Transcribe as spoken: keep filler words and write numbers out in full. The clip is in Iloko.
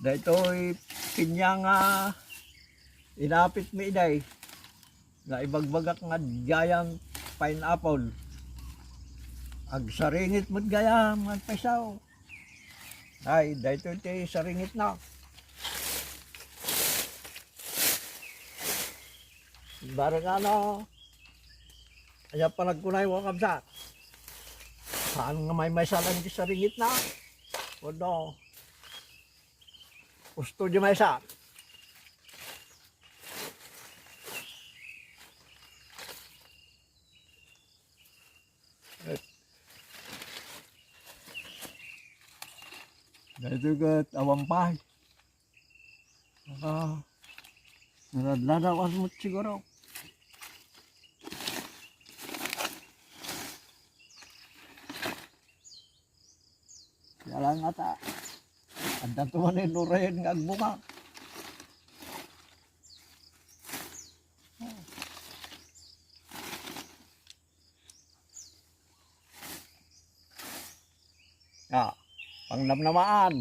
Daytoy pinya nga inapit mi iday, nga ibagbagak nga giant pineapple. Agsaringit met gayam nga agpayso. Ay, daytoy ti saringitna. Bareng ano, aya panagkunay mo, kabsat. Saan nga maymaysa lang ti saringitna? Kuno, husto di maysa. Daytoy ket awan pay. Ah, naradladaw asmut siguro. Kaya lang ata, adda to man inurayan nga agbunga. Ah, pangnamnamaan.